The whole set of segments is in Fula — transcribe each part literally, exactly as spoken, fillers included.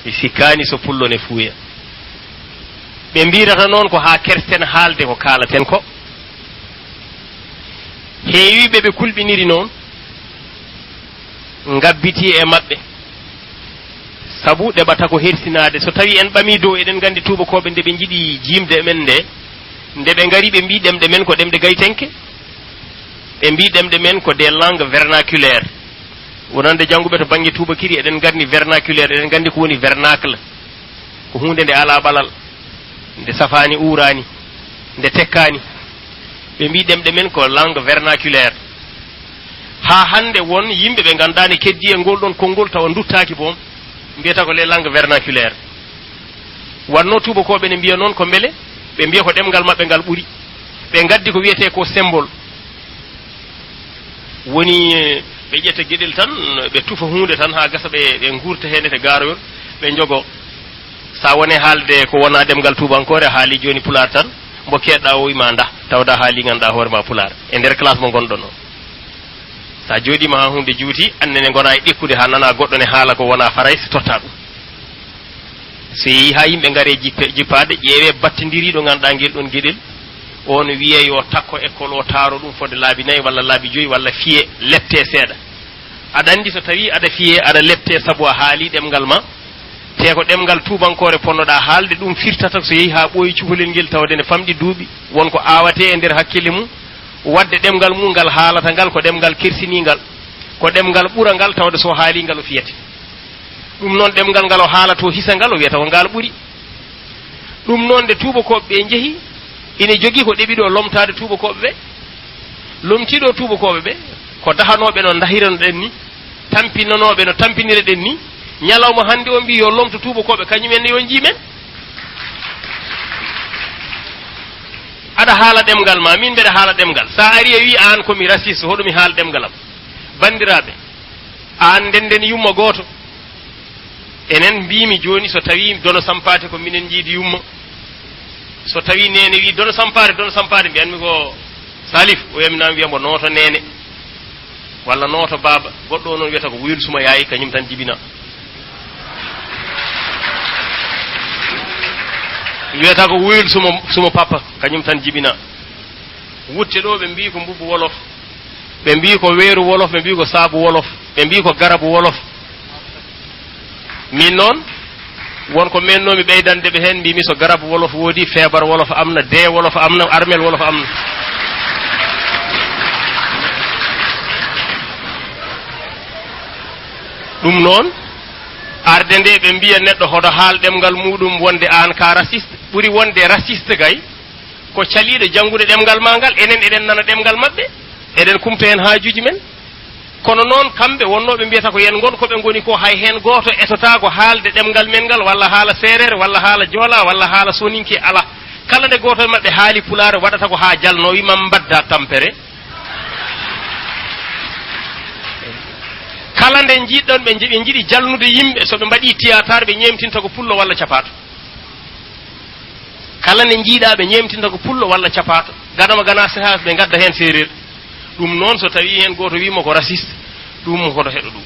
Mi sikkaani so pullo ne fuuya. Ɓe mbiirata noon ko haa kersten haalde ko kaalaten ko. Heewiiɓe ɓe kulɓiniri noon, ngabbitii e maɓɓe. Sabu ɗeɓata ko hersinaade. So tawii en ɓamii dow, eɗen nganndi tuubakooɓe nde ɓe njiɗi jiimde e men nde, nde ɓe ngari ɓe mbii ɗemɗe men ko ɗemɗe gaytenke, ɓe mbii ɗemɗe men ko des langues vernaculaires. Wonande jannguɓe to bannge tuubakiri, eɗen nganndi vernaculaire, eɗen nganndi ko woni vernacle. Ko huunde nde alaa ɓalal, nde safaani uuraani, nde tekkaani. Ɓe mbii ɗemɗe men ko langue vernaculaire. Haa hannde won yimɓe ɓe nganndaa ne keddii e ngol ɗoon konngol tawa nduttaaki boom, mbiyata ko les langues vernaculaires. Wannoo tuubakooɓe ne mbiya noon ko mbele, ɓe mbiya ko ɗemngal maɓɓe ngal ɓuri. Ɓe ngaddi ko wiyetee ko symbole. Woni, eh, ɓe ƴetta geɗel tan, ɓe tufa huunde tan haa gasa, ɓe, ɓe nguurta heen e gaaroyol, ɓe njogo. So a wonii haalde ko wonaa ɗemngal tuubankoore, a haalii jooni pulaar tan, mbo keedɗa o wiy ma ndah, tawda haalii ngannduɗaa hoore ma pulaar, e nder classe mo ngonɗon o. So a jooɗiima haa huunde juuti, aan ne ngona e ɗekkude haa nana goɗɗo ne haala ko wonaa farayse, totta ɗum. So yehi haa yimɓe ngare jippe-, jippaade, ƴeewe battindirii ɗo ngannduɗaa ngel ɗoon geɗel, oon wiye yo takko école o taaro ɗum fodde laabi nayi walla laabi joyi walla fiye lepte seeɗa. Aɗa anndi so tawii aɗa fiye, aɗa lepte sabu a haalii ɗemngal ma, te ko ɗemngal tuubankoore ponnoɗaa haalde, ɗum firtata so yehi haa ɓooyi cukalel ngel tawde ne famɗi duuɓi, won ko aawatee e nder hakkille mum, waɗde ɗemngal mum ngal haalata ngal ko ɗemngal kersiniingal, ko ɗemngal ɓurangal tawde so haalii ngal o fiyete. Ɗum noon, ɗemngal ngal o haalata o hisa ngal, o wiyata ko ngal ɓuri. Ɗum noon, nde tuubakooɓe ɓe njehi, ina jogii ko ɗeɓi ɗo lomtaade tuubakooɓe ɓe. Lomtii ɗo tuubakooɓe ɓe, ko dahanooɓe no ndahiranoɗen ni, tampinanooɓe no tampinireɗen ni. Ñalawma hannde o mbii yo lomto tuubakooɓe, kañum en ne yo njii men. Aɗa haala ɗemngal ma, min mbeɗa haala ɗemngal. So a arii a wii aan ko mi raciste, hoɗo mi haala ɗemngal am. Banndiraaɓe, aan ndennden yumma gooto. Enen mbiimi jooni, so tawii dono sampaate ko minen njiidi yumma, so tawii neene wii dono sampaare, dono sampaare, mbiyanmi ko Salif, o yami naam wiya mbo nooto neene, walla nooto baaba, goɗɗo o noon wiyata ko wuyul suma yaayi, kañum tan jibina. Wiyata ko wuyul suma, suma papa, kañum tan jibina. Wutte ɗo ɓe mbii ko mbubu wolof, ɓe mbii ko weeru wolof, ɓe mbii ko saabu wolof, ɓe mbii ko garabu wolof. Min noon, won ko meennoomi ɓeydande ɓe heen, mbiimi so garabu wolof woodi, feebar wolof am na, dee wolof am na, armel wolof am na. Ɗum noon, arde nde ɓe mbiya neɗɗo hoɗo haal ɗemngal muuɗum wonde aan ka raciste, ɓuri wonde raciste kay ko caliiɗo janngude ɗemngal maa ngal, enen eɗen nana ɗemngal maɓɓe, eɗen kumta heen haajuuji men. Kono noon, kamɓe wonnooɓe mbiyata ko yen ngon ko ɓe ngoni ko, hay heen gooto etotaako haalde ɗemngal men ngal, walla haala seereer, walla haala joola, walla haala soninke, alaa. Kala nde gooto e maɓɓe haali pulaar, waɗata ko haa jalnoo, wi mam mbadda tampere. Kala nde njiɗɗon ɓe nji-, ɓe njiɗi jalnude yimɓe, so ɓe mbaɗii tiyaatar, ɓe ñeemtinta ko pullo walla capaato. Kala nde njiiɗaa ɓe ñeemtinta ko pullo walla capaato, gadama gana sehaa ɓe ngadda heen seereer. Ɗum noon, so tawii heen gooto wii mo ko raciste, ɗum mo hoto heɗo ɗum.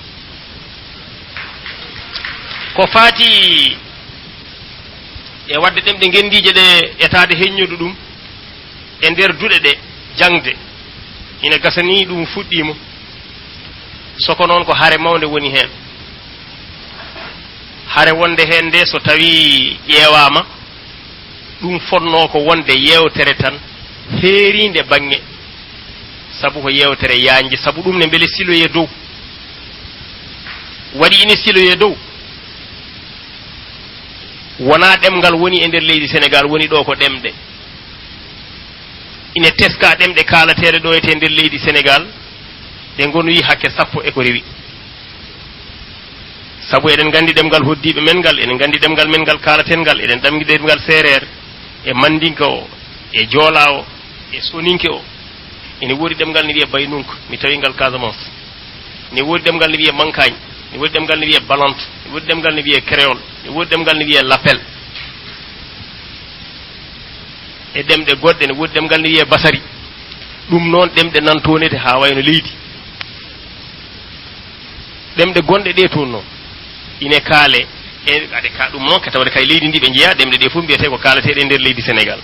Ko faati e waɗde ɗemɗe ngenndiije ɗe, etaade heññude ɗum e nder duɗe ɗe, jaŋde, ina gasa ni ɗum fuɗɗiima. So ko noon, ko hare mawnde woni heen. Hare wonde heen nde, so tawii ƴeewaama, ɗum fotnoo ko wonde yeewtere tan heeriinde baŋŋe, sabu ko yeewtere yaajnde, sabu ɗum ne mbele siloyee dow. Waɗi ine siloyee dow. Wonaa ɗemngal woni e nder leydi Senegaal, woni ɗo ko ɗemɗe. Ine teskaa ɗemɗe kaalateeɗe ɗo e nder leydi Senegaal, ɗe ngonoyi hakke sappo e ko rewi. Sabu eɗen nganndi ɗemngal hoɗdiiɓe men ngal, eɗen nganndi ɗemngal men ngal kaalaten ngal, eɗen ɗamngi ɗemngal seereer, e manndinka o, e joola o, e soninke o. Ene woodi ɗemngal ne wiyee baynunka, mi tawi ngal Casamance. Ne woodi ɗemngal ne wiyee mankaañ, ne woodi ɗemngal ne wiyee balant, ne woodi ɗemngal ne wiyee créole, ne woodi ɗemngal ne wiyee lapel. E ɗemɗe goɗɗe, ne woodi ɗemngal ne wiyee basari. Ɗum noon, ɗemɗe nan toonete haa wayno leydi. Ɗemɗe gonɗe ɗe toon noon, ine kaale E ade ka ɗum noon, ka tawde kay leydi ndi ɓe njeyaa, ɗemɗe ɗe fof mbiyetee ko kaalateeɗe e nder leydi Sénégal.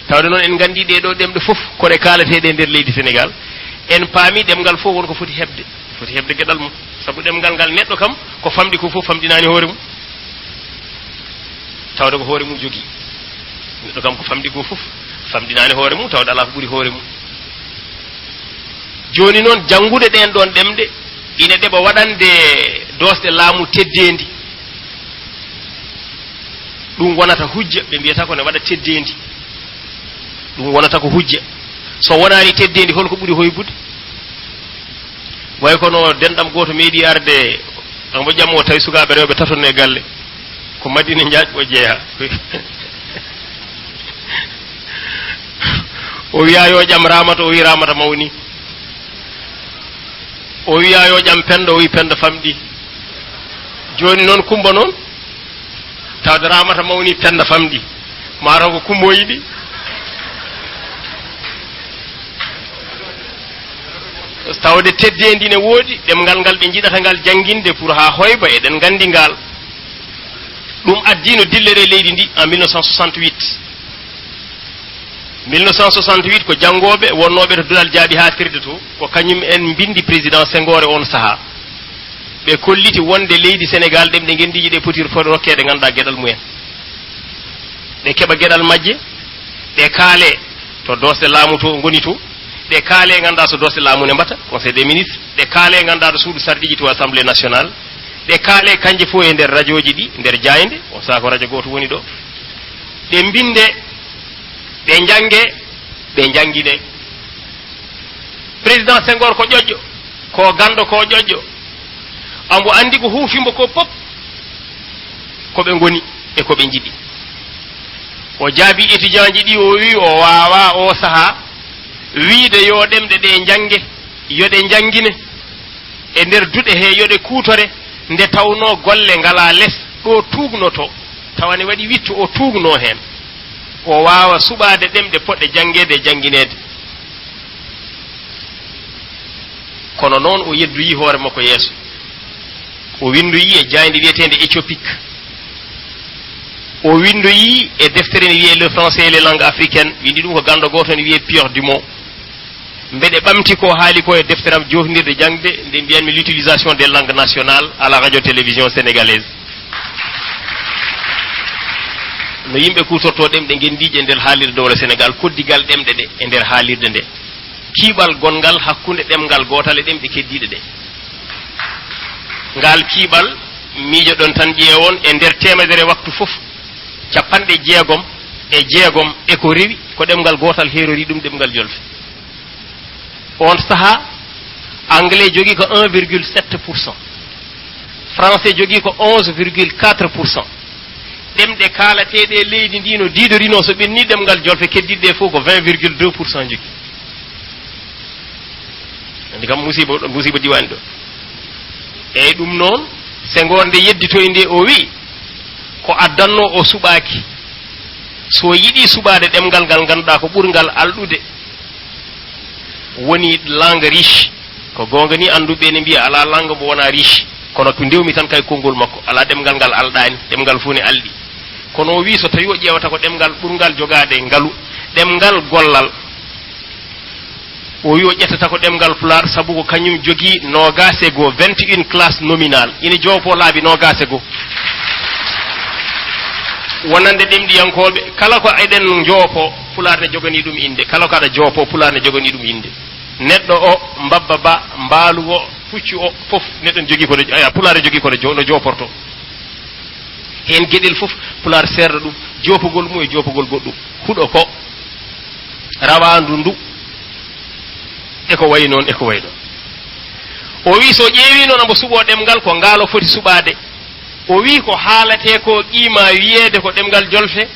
Tawde noon en nganndi ɗee ɗoo ɗemɗe fof ko ɗe kaalateeɗe e nder leydi Sénégal. En paami ɗemngal fof won ko foti heɓde, foti heɓde geɗal mum. Sabu ɗemngal ngal neɗɗo kam ko famɗi ko fof famɗinaani hoore mum. Tawde ko hoore mum jogii. Neɗɗo kam ko famɗi ko fof famɗinaani hoore mum, tawde alaa ko ɓuri hoore mum. Jooni noon, janngude ɗeen ɗoon ɗemɗe ina ɗeɓa waɗande doosɗe laamu teddeendi. Ɗum wonata hujja, ɓe mbiyata ko ne waɗa teddeendi. Ɗum wonata ko hujja. So wonaani teddeendi, hol ko ɓuri hoybude? Way kono denɗam gooto meeɗi arde, omo ƴammoo tawi sukaaɓe rewɓe tato ne galle. Ko Madina Njaaj o jeyaa. O wiyaa yo ƴam Raamata, o wii Raamata mawni. O wiyaa yo ƴam Pennda, o wii Pennda famɗi. Jooni noon Kummba noon, tawde Raamata mawni, Pennda famɗi. Maa taw ko Kummba o yiɗi. Tawde teddeendi ne woodi, ɗemngal ngal ɓe njiɗata ngal jannginde pour haa hoyba, eɗen nganndi ngal. Ɗum addiino dillere e leydi ndi en mille neuf cent soixante-huit. Mille neuf cent soixante-huit ko janngooɓe wonnooɓe to Duɗal Jaaɓi Haaɗtirde to, ko kañum en mbinndi Président Senghor e oon sahaa. Ɓe kolliti wonde leydi Sénégal ɗemɗe ngenndiiji ɗe poti foti rokkeede ngannduɗaa geɗal mumen. Ɗe keɓa geɗal majje, ɗe kaale to doosɗe laamu to ngoni to, ɗe kaale ngannduɗaa so doosɗe laamu ne mbaɗa, Conseil des ministres, ɗe kaale ngannduɗaa to suudu sarɗiiji to Assemblée nationale, ɗe kaale kanje fof e nder rajooji ɗi, nder jaaynde, on sahaa ko rajo gooto woni ɗo. Ɗe mbinde, ɗe njannge, ɗe njanngine. Président Senghor ko ƴoƴƴo, ko ganndo, ko ƴoƴƴo. Ambo anndi ko huufi mbo ko pop, ko ɓe ngoni e ko ɓe njiɗi. O jaabi étudiant ji ɗi, o wi o waawa o sahaa wiide yo ɗemɗe ɗe njannge, yo ɗe njanngine. E nder duɗe he yo ɗe kuutore, nde tawnoo golle ngalaa les, ɗo tuugnoto, tawa ne waɗi wittu o tuugnoo heen. O waawa suɓaade ɗemɗe potɗe janngeede e janngineede. Kono noon o yeddoyii hoore makko yeeso. O winndoyii e jaaynde wiyeteende Éthiopique. O winndoyii e deftere ne wiyee Le français et les langues africaines, winndi ɗum ko ganndo gooto ne wiyee Pierre Dumont. Mbeɗe ɓamti ko haali ko e defteram jofnirde jaŋde nde mbiyanmi l'utilisation des langues nationales à la radio télévision sénégalaise. No yimɓe kuutortoo ɗemɗe ngenndiije e nder haalirde dowla Sénégal, koddigal ɗemɗe ɗe e nder haalirde nde. Kiiɓal gonngal hakkunde ɗemngal gootal e ɗemɗe keddiiɗe ɗe. Ngal kiiɓal, miijoɗon tan, ƴeewon e nder teemedere waktu fof, capanɗe jeegom e jeegom e ko rewi ko ɗemngal gootal heerori ɗum, ɗemngal jolfe. On sahaa, anglais jogii ko un virgule sept pour cent, français jogii ko onze virgule quatre pour cent. Ɗemɗe kaalateeɗe e leydi ndi no diidorinoo, so ɓenni ɗemngal jolfe, keddiiɗe ɗe fof ko vingt virgule deux pour cent jogii. Anndi kam musiiba, musiiba diwaani ɗo. Eeyi, ɗum noon, Senghor nde yedditoyi nde, o wi ko addannoo o suɓaaki. So yiɗi suɓaade ɗemngal ngal ngannduɗaa ko ɓurngal alɗude, woni langue riche. Ko goonga ni, annduɓe ne mbiya alaa langue mbo wonaa riche. Kono ko ndewmi tan kay konngol makko, alaa ɗemngal ngal alɗaani, ɗemngal fof ne alɗi. Kono o wi so tawi o ƴeewata ko ɗemngal ɓurngal jogaade ngalu, ɗemngal gollal, o wi o ƴettata ko ɗemngal Pulaar, sabu ko kañum jogii noogaas e goo, vingt et une classe nominale, ina joopoo laabi noogaas e goo. Wonande ɗemɗiyankooɓe, kala ko eɗen njoopoo, Pulaar ne joganii ɗum innde, kala ko aɗa joopoo, Pulaar ne joganii ɗum innde. Neɗɗo o, mbabba ba, mbaalu o, puccu o, fof neɗɗo ne jogii ko no, aya, Pulaar ne jogii ko no jo-, no jooportoo. Heen geɗel fof, Pulaar seerda ɗum, joopagol mum e joopagol goɗɗum, huɗo ko, rawaandu ndu, e ko wayi noon, e ko wayi noon. O wi so ƴeewi noon, ambo suɓoo ɗemngal, ko ngaal o foti suɓaade. O wi ko haalatee ko, qiima wiyeede ko ɗemngal jolfe,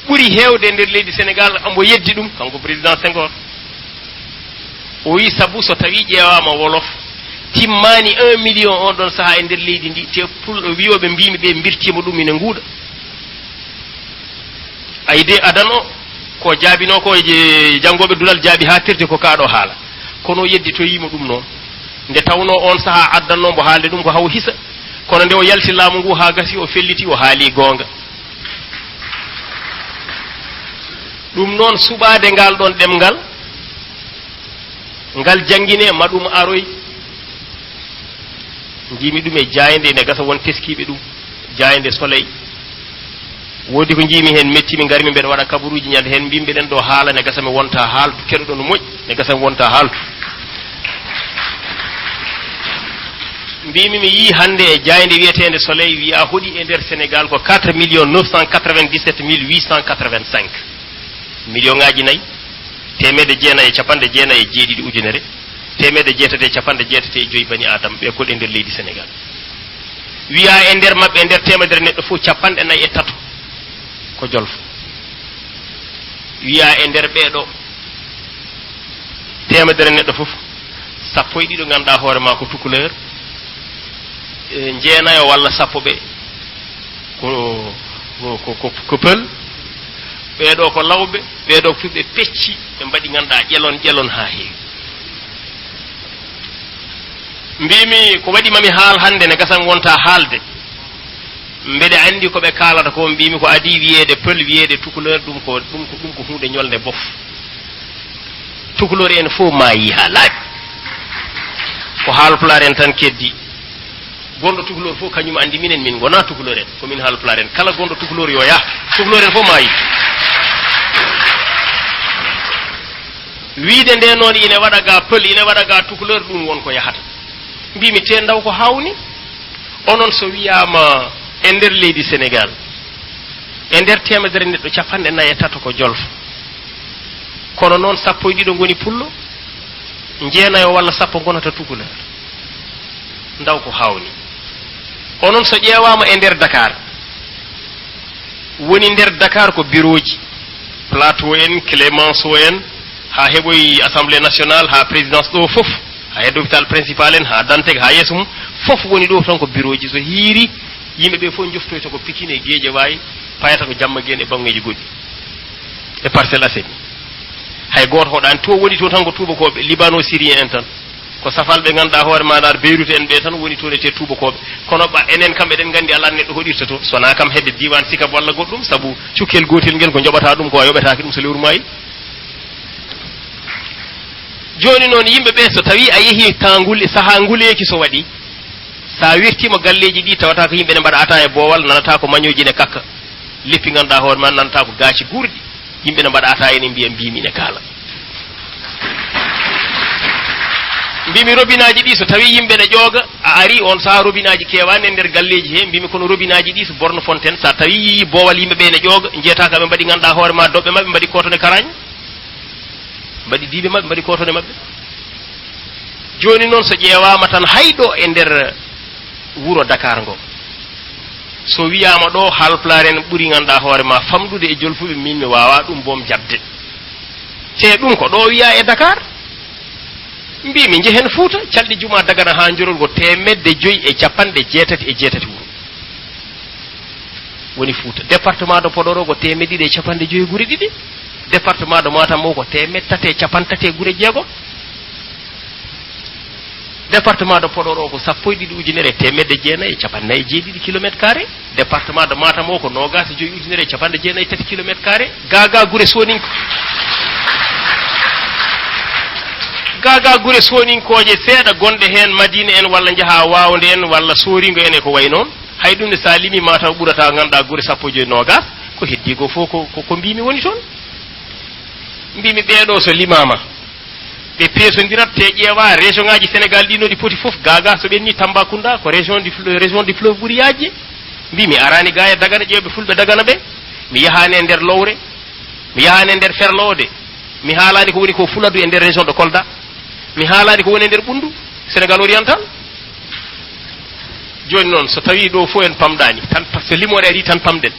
ɓuri heewde e nder leydi Sénégal, ambo yeddi ɗum, kanko président Senghor. O wi sabu so tawi ƴeewaama wolof, timmaani un million on ɗon sahaa e nder leydi ndi, te pul-, wiyooɓe mbiimi ɓe mbirtiima ɗum ina nguuɗa. Ayi de, adan o, ko jaabinoo ko e je-, janngooɓe duɗal jaaɓi haaɗtirde ko kaa ɗo haala. Kono o yedditoyiima ɗum noon. Nde tawnoo oon sahaa addannoo mbo haalde ɗum ko haw hisa. Kono nde o yalti laamu ngu haa gasi, o felliti, o haali goonga. Ɗum noon, suɓaade ngal ɗoon ɗemngal, ngal janngine, ma ɗum aroy. Njiimi ɗum e jaaynde, ene gasa won teskiiɓe ɗum, jaaynde Soleil. Woodi ko njiimi heen metti, mi ngarmi mbeɗa waɗa kabaruuji ñande heen, mbiimi mbeɗen ɗo haala, ne gasa mi wonta haaltu, keɗoɗon no moƴƴi, ne gasa mi wonta haaltu. Mbiimi mi yii hannde e jaaynde wiyeteende Soleil, wiya hoɗi e nder Sénégal ko quatre millions neuf cent quatre-vingt-dix-sept mille huit cent quatre-vingt-cinq. Million ŋaaji nayi, teemedde jeenayi e capanɗe jeenayi e jeeɗiɗi ujunere, teemedde jeetati e capanɗe jeetati e joyi bani Aadama ɓe koɗi e nder leydi Sénégal. Wiya e nder maɓɓe, e nder teemedere neɗɗo fof, capanɗe nayi e tato ko jolfo. Wiya e nder ɓeeɗo teemedere neɗɗo fof, sappo e ɗiɗo ngannduɗaa hoore ma ko tukuleur, e jeenayo walla sappo ɓe ko, ko, ko, ko, ko pël, ɓeeɗo ko lawɓe, ɓeeɗo fof ɓe pecci, ɓe mbaɗi ngannduɗaa ƴelon, ƴelon haa heewi. Mbiimi ko waɗi mami haal hannde, ne gasan wonta haalde. Mbeɗe anndi ko ɓe kaalata ko, mbiimi ko adii wiyeede pël, wiyeede tukuleur, ɗum ko, ɗum ko, ɗum ko huunde ñolnde bof. Tukuleur en fof maayi haa laaɓi. Ko haalpulaar en tan keddi. Gonɗo tukuleur fof kañum anndi minen, min ngona tukuleur en, ko min haalpulaar en. Kala gonɗo tukuleur yo yah. Tukuleur en fof maayi. Wiide nde noon ine waɗa ga pël, ine waɗa ga tukuleur, ɗum won ko yahata. Mbiimi te ndaw ko hawni. Onon so wiyaama e nder leydi Sénégal, e nder teemedere neɗɗo capanɗe nayi e tato ko jolfo. Kono noon sappo e ɗiɗo ngoni pullo, jeenayo walla sappo ngonata tukuleur. Ndaw ko hawni. Onon so ƴeewaama e nder Dakar, woni nder Dakar ko birooji, Plateau en, Clémenceau en, haa heɓoyi Assemblée nationale, haa présidence ɗo fof, haa hedde hôpital principal en, haa Dantec, haa yeeso mum, fof woni ɗo tan ko birooji. So hiiri, yimɓe ɓe fof njoftoyta ko Pikine e Guédiawaye, payata ko Jamma Guène e baŋŋeeji goɗɗi, e Parcelles Assainies. Hay gooto hoɗaani. To woni to tan ko tuubakooɓe, libano-syrien en tan. Ko safalɓe ngannduɗaa hoore ma, naar Beirut en ɓe tan woni toon e te tuubakooɓe. Kono ɓa enen kam eɗen nganndi alaa neɗɗo hoɗirta to. So wonaa kam hedde diiwaan Sikab walla goɗɗum, sabu cukkel gootel ngel ko njoɓata ɗum ko a yoɓetaake ɗum so lewru maayi. Jooni noon yimɓe ɓe so tawii a yehii ka ngule, sahaa nguleeki so waɗi, so a wertiima galleeji ɗi tawata ko yimɓe ne mbaɗa ata e boowal, nanata ko mañooji ne kakka. Leppi ngannduɗaa hoore ma nanata ko gaaci guurɗi. Yimɓe ne mbaɗa ata ene mbiya mbiimi ne kaala. Mbimi robinaaji ɗi so tawii yimɓe ne ƴooga, a ari on sahaa robinaaji keewaani e nder galleeji he. Mbimi kono robinaaji ɗi so borne fontaine, so a tawii yii boowal yimɓe ɓe ne ƴooga, njeetaa ka ɓe mbaɗi ngannduɗaa hoore ma doɓɓe maɓɓe, mbaɗi kootone karañ, mbaɗi diiɓe maɓɓe, mbaɗi kootone maɓɓe. Jooni noon so ƴeewaama tan hay ɗo e nder wuro Dakar ngo, so wiyaama ɗo haalpulaar en ɓuri ngannduɗaa hoore ma famɗude e jolfuɓe, min mi waawaa ɗum boom jaɓde. Te ɗum ko ɗo wiyaa e Dakar. Mbiimi njehen Fuuta, calɗi jumaa Dagana haa Njorol ko teemedde joyi e capanɗe jeetati e jeetati wuro woni Fuuta. Département de Podor o ko teemedde ɗiɗi e capanɗe joyi gure ɗiɗi. Département de Matam o ko teemedde tati e capanɗe tati e gure jeegom. Département de Podor o ko sappo e ɗiɗi ujunere e teemedde jeenayi e capanɗe nayi e jeeɗiɗi kilomètre carré. Département de Matam o ko noogaas e joyi ujunere e capanɗe jeenayi e tati kilomètre carré. Gaagaa gure Sooninko-, gaagaa gure Sooninkooje seeɗa gonɗe heen, Madina en walla njahaa Waawnde en walla Sooringo en e ko wayi noon. Hay ɗum ne so a limi mataw ɓurata ngannduɗaa gure sappo e joyi noogaas, ko heddii ko fof ko, ko, ko mbiimi woni toon. Mbiimi ɓeeɗo so limaama, ɓe peesondirat te ƴeewa région ŋaaji Sénégal ɗi no ɗi poti fof. Gaagaa so ɓenni Tambacounda ko région du fleuve, région du fleuve ɓuri yaajde. Mbiimi araani gaa e Dagana, ƴeewɓe fulɓe Dagana ɓe, mi yahaani e nder Lowre, mi yahaani e nder Ferlo de, mi haalaani ko woni ko Fuladu e nder région de Kolda, mi haalaani ko woni e nder Ɓunndu, Sénégal oriental. Jooni noon, so tawii ɗo fof en pamɗaani, tan, par ce que limoore arii tan pamɗen.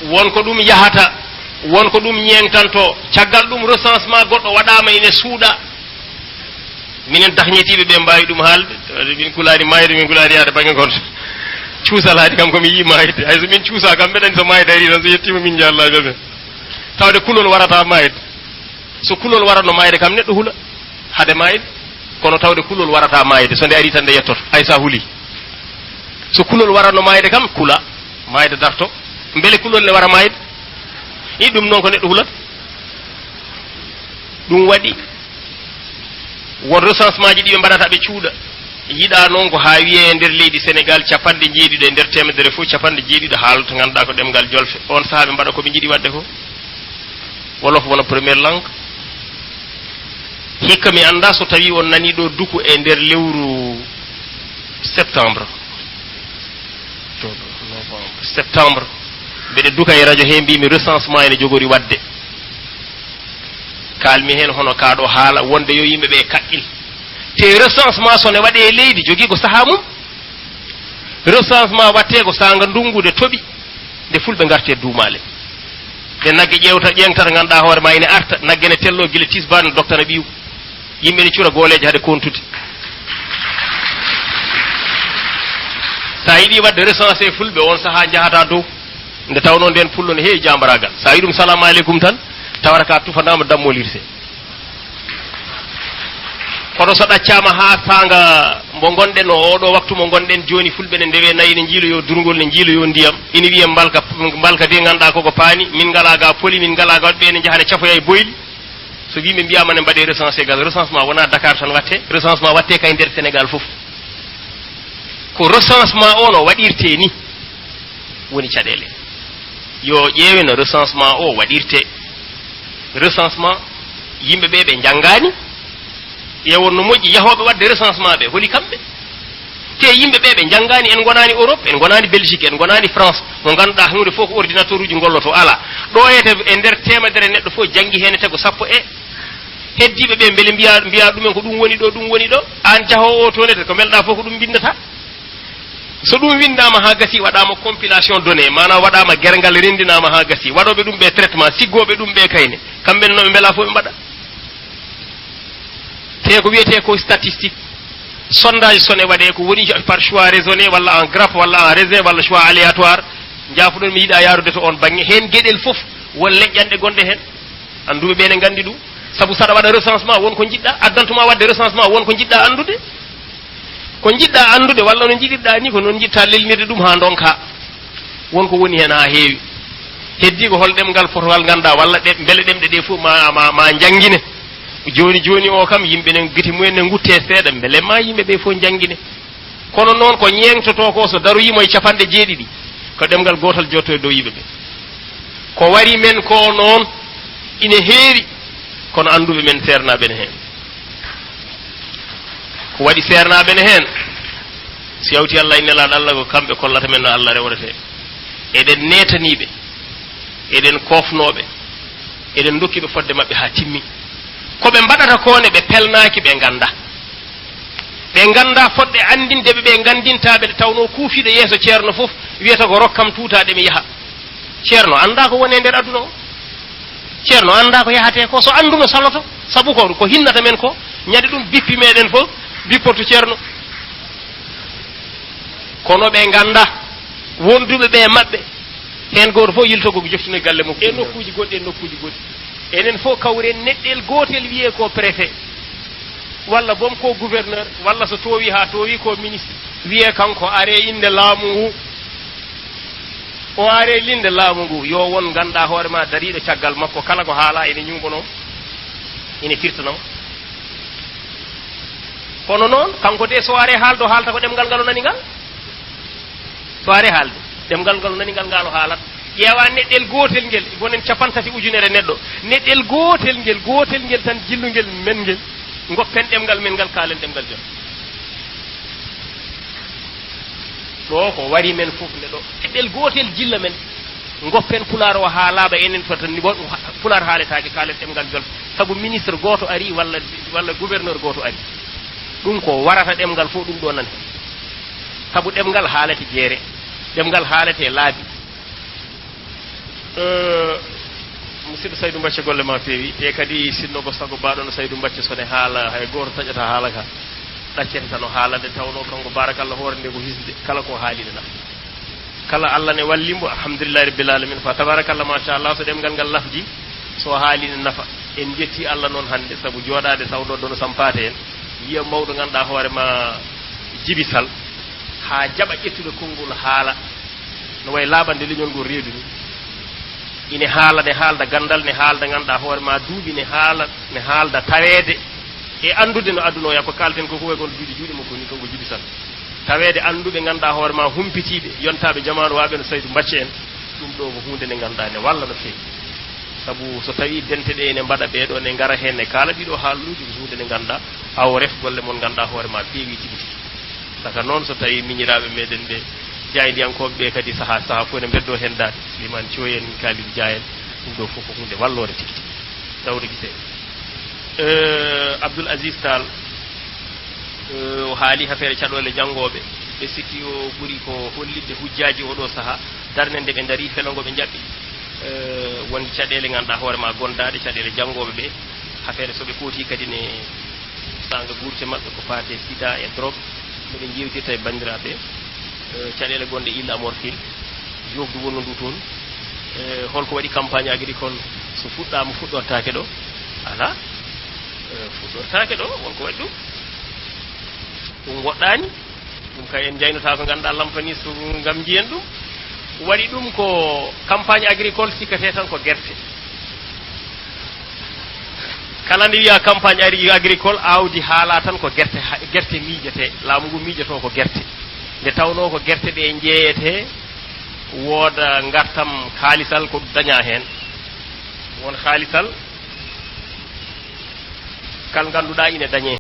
Won ko ɗum yahata, won ko ɗum ñeeŋtanto. Caggal ɗum, recensement goɗɗo waɗaama ine suuɗa. Minen dahñetiiɓe ɓe mbaawi ɗum haalde. Tawde min kulaani maayde, min kulaani yahde baŋnge gooto. Cuusal haadi kam ko mi yii maayde. Hay so min cuusaa kam, mbeɗa anndi so maayde arii tan, so yettiima min njahalla ɓe ɓe. Tawde kulol warata maayde. So kulol waratno maayde kam, neɗɗo hula hade maayde. Kono tawde kulol warata maayde, so nde ari tan nde yettoto, hay sa huli. So kulol waratno maayde kam, kula, maayde darto. Mbele kulol ne wara maayde? I ɗum noon ko neɗɗo hulata. Ɗum waɗi won recensement ji ɗi ɓe mbaɗata, ɓe cuuɗa. Yiɗa noon ko haa wiyee e nder leydi Sénégal, capanɗe jeeɗiɗo e nder teemedere fof, capanɗe jeeɗiɗo haalata ngannduɗaa ko ɗemngal jolfe. On sahaa ɓe mbaɗa ko ɓe njiɗi waɗde ko. Wolof wona première langue. Hikka mi anndaa so tawii on nanii ɗo duku e nder lewru septembre. Octobre, novembre, septembre. Mbeɗe duka e radio he, mbimi recensement ene jogori waɗde. Kalmi heen hono kaa ɗo haala wonde yo yimɓe ɓe kaɓɓil. Te recensement so ne waɗe e leydi, jogii ko sahaa mum. Recensement waɗte ko saanga ndunngu, nde toɓi, nde fulɓe ngarte duumaale. Nde nagge ƴeewta, ƴeeŋtata, ngannduɗaa hoore ma ine arta, nagge ne tello gila tisbaar, ne doktana ɓiyu. Yimɓe ne cura gooleeje hade kontude. Sa yiɗi waɗde recensé fulɓe, on sahaa njahata dow. Nde tawnoo ndeen pullo ne heewi jaambaraagal. Sa wi'i ɗum, "Salaamu aleykum," tan, tawata ka tufanaama dammolirse. Kono so ɗaccaama haa saanga mbo ngonɗen o, oɗo waktu mo ngonɗen jooni, fulɓe ne ndewe nayi, ne njiiloyo durngol, ne njiiloyo ndiyam. Ina wiyee mbalka, mbalka de ngannduɗaa koko paani, min ngalaa ga poli, min ngalaa ga waɗ, ɓe ne njaha ne cafoya e boyli. So yimɓe mbiyaama ne mbaɗee recensé gal, recensement wonaa Dakar tan waɗte, recensement waɗte kay nder Sénégal fof. Ko recensement o no waɗirtee ni woni caɗeele. Yo ƴeewe no recensement o waɗirtee. Recensement, yimɓe ɓe ɓe njanngaani. Ƴeewon no moƴƴi yahooɓe waɗde recensement ɓe, holi kamɓe? Te yimɓe ɓe ɓe njanngaani, en ngonaani Europe, en ngonaani Belgique, en ngonaani France, mo ngannduɗaa huunde fof ko ordinateur uji ngolloto, alaa. Ɗo e te-, e nder teemedere neɗɗo fof janngi heen e tago sappo e heddiiɓe ɓe, mbele mbiya, mbiya ɗumen ko ɗum woni ɗo, ɗum woni ɗo. Aan jahoowo o to ne, ko melɗaa fof ko ɗum mbinndata. So ɗum winndaama haa gasi, waɗaama compilation données, maanaam waɗaama gerngal, renndinaama haa gasi, waɗooɓe ɗum ɓe traitement, siggooɓe ɗum ɓe kayne, kamɓe no ɓe mbela fof ɓe mbaɗa. Te ko wiyetee ko statistique, sondage so ne waɗee, ko woni par choix raisonné, walla en grappe, walla en raisin, walla choix aléatoire, njaafuɗon mi yiɗa yaarude to on baŋnge. Heen geɗel fof won leƴƴanɗe gonɗe heen. Annduɓe ɓe ne nganndi ɗum. Sabu saɗa waɗa recensement, won ko njiɗɗa, addantuma waɗde recensement, won ko njiɗɗa anndude. Ko njiɗɗa anndude, walla no njiɗirɗa ni, ko noon njiɗta lelnirde ɗum haa ndonka. Won ko woni heen haa heewi. Heddii ko hol ɗemngal potowal ngannduɗaa, walla ɗe, mbele ɗemɗe ɗe fof ma, ma, ma njanngine. Jooni jooni o kam, yimɓe ne gite mumen ne ngutte seeɗa, mbele ma yimɓe ɓe fof njanngine. Kono noon ko ñeeŋtotoo ko, so daroyiima e capanɗe jeeɗiɗi, ko ɗemngal gootal jotto e dow yimɓe ɓe. Ko wari men ko noon ine heewi, kono annduɓe men seernaaɓe ne heen. Ko waɗi seernaaɓe ne heen, so yawti Allah e Nelaaɗo Allah, ko kamɓe kollata men no Allah rewretee. Eɗen neetanii ɓe, eɗen koofnoo ɓe, eɗen ndokki ɓe fodde maɓɓe haa timmi. Ko ɓe mbaɗata ko ne, ɓe pelnaaki, ɓe nganndaa. Ɓe nganndaa fodɓe anndinde ɓe, ɓe nganndinta ɓe, nde tawnoo kuufiiɗo yeeso ceerno fof wiyata ko, "Rokkam tuutaaɗe mi yaha." Ceerno anndaa ko woni e nder aduna o. Ceerno anndaa ko yahatee ko. So annduno saloto, sabu ko, ko hinnata men ko, ñande ɗum bippi meɗen fof, bipportu ceerno. Kono ɓe nganndaa wonduɓe ɓe maɓɓe, heen gooto fof yilto ko joftino e galle mum. E nokkuuji goɗɗi, e nokkuuji goɗɗi. Enen fof kawren neɗɗel gootel wiyee ko préfet, walla boom ko gouverneur, walla so toowi haa toowi ko ministre, wiyee kanko are innde laamu ngu. O are innde laamu ngu, yo won ngannduɗaa hoore ma dariiɗo caggal makko, kala ko haala ene ñuuɓanoo, ene firtanoo. Kono noon, kanko de so are haaldo, haalta ko ɗemngal ngal o nani ngal. So are haalde, ɗemngal ngal o nani ngal, ngal o haalat. Ƴeewa neɗɗel gootel ngel, wonen capanɗe tati ujunere neɗɗo. Neɗɗel gootel ngel, gootel ngel tan jillungel men ngel. Ngoppen ɗemngal men ngal, kaalen ɗemngal jam. Ɗo ko wari men fof nde ɗo. Neɗɗel gootel jilla men. Ngoppen pulaar o haa laaɓa, enen fota ni won pulaar haaletaake, kaalen ɗemngal jolfe. Sabu ministre gooto ari walla, walla gouverneur gooto ari. Ɗum ko warata ɗemngal fof, ɗum ɗo nan heen. Sabu ɗemngal haalete jeere, ɗemngal haalete laabi. Eh, musidɗo Saydu Bacce, golle ma peewi. Te kadi sinno ko sago baɗono Saydu Bacce, so ne haala, hay gooto taƴata haala ka. Ɗaccete tan o haala, nde tawnoo kanko, baarakallah, hoore nde ko hisde, kala ko haali ne nafa. Kala Allah ne walli mbo, alhamdulillahi rabbil alamin. Fa tabarakallah, machallah, so ɗemngal ngal lafdi, O haali ne nafa. En njetti Allah noon hannde, sabu jooɗaade sawdo dono sampaate en, yiya mawɗo ngannduɗaa hoore ma Jibi Sal, haa jaɓa ƴettude konngol haala, no wayi laaɓande leñol ngol reedu ni. Ine haala, ne haalda ganndal, ne haalda ngannduɗaa hoore ma duuɓi, ne haala, ne haalda taweede e anndude no aduna o yaha, ko kaalten ko, ko wayi kono duuɗi juuɗe makko ni, kanko Jibi Sal. Taweede annduɓe ngannduɗaa hoore ma humpitiiɓe, yontaaɓe jamaanu waaɓe no Saydu Bacce en, ɗum ɗo ko huunde nde ngannduɗaa ne walla no feewi. Sabu so tawii dente ɗe ene mbaɗa ɓee ɗoo, ne ngara heen, ne kaala ɗii ɗoo haaluuji, ko huunde nde ngannduɗaa awo ref golle mon ngannduɗaa hoore ma feewi tigi tigi. Saka noon, so tawii miñiraaɓe meɗen ɓe, jaayndiyankooɓe ɓe kadi sahaa sahaa fof ne mbeddoo heen daade, Liman Thioye en, Kalidou Dia en, ɗum ɗo fof ko huunde walloore tigi tigi. Daouda Guissé. Eh, Abdoul Aziz Tall, eh, o haali affaire caɗeele janngooɓe. Ɓe sikki o ɓuri ko hollitde hujjaaji oo ɗoo sahaa, darnde nde ɓe ndarii, felo ngo ɓe njaɓɓi. Eh, won caɗeele ngannduɗaa hoore ma gondaaɗe, caɗeele janngooɓe ɓe. Affaire so ɓe kooti kadi ne saanga guurte maɓɓe ko faati e sida e drogue, no ɓe njeewtirta e banndiraaɓe. Eh, caɗeele gonɗe Île à Morphil, joofdu wonndu toon. Eh, holko waɗi campagne agricole so fuɗɗaama, fuɗɗortaake ɗo? Alaa. Eh, fuɗɗortaake ɗo, won ko waɗi ɗum. Ɗum woɗɗaani. Ɗum kay en njaynotako, ngannduɗaa lampani so ngam njiyen ɗum. Waɗi ɗum ko campagne agricole, sikkatee tan ko gerte. Kala nde wiya campagne agri-, agricole, aawdi haala tan ko gerte, ha-, gerte miijete, laamu ngu miijoto ko gerte. Nde tawnoo ko gerte ɗe njeeyete, wooda ngartam kaalisal ko daña heen. Won kaalisal kal ngannduɗaa ine dañee.